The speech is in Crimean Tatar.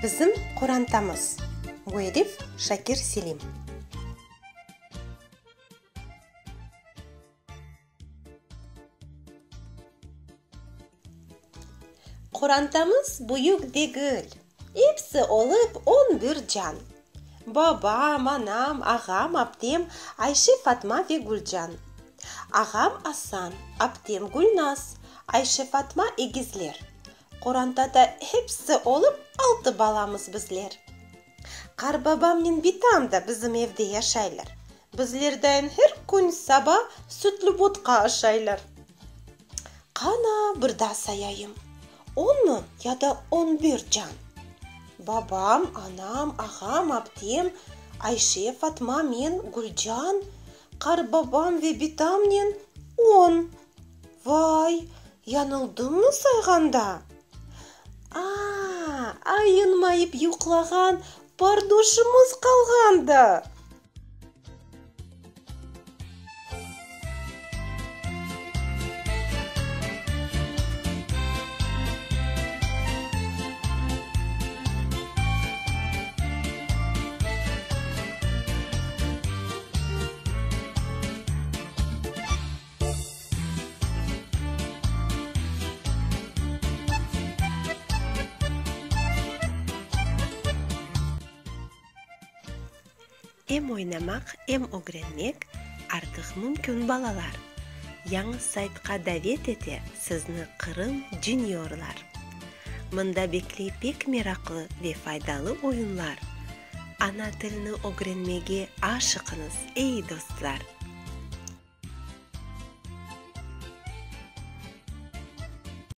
Bizim qorantamız. Müellif Şakir Selim. Qorantamız büyük degil, episi olıp on bir can. Babam, anam, ağam, aptem, Ayşe, Fatma ve Gülcan. Ağam Asan, aptem Gülnaz, Ayşe, Fatma egizler. Qorantada episi olıp altı balamız bizler. Qarbabamnen bitam da bizim evde yaşaylar. Bizlerdayin her kün saba sütlü botqa aşaylar. Qana, bir daa sayayım, onmı ya da on bir can? Babam, anam, ağam, aptem, Ayşe, Fatma, men, Gülcan, qarbabam ve bitamnen on. Vay, yañıldımmı sayğanda? A-a, ayınmayıp yuqlağan pardoşımız qalğan da! Em oynamaq, em ögrenmek artıq mümkün, balalar! Yañı saytqa davet ete sizni Qırım Juniorlar! Mında bekley pek meraqlı ve faydalı oyunlar! Ana tilni ögrenmege aşıqıñız, ey dostlar!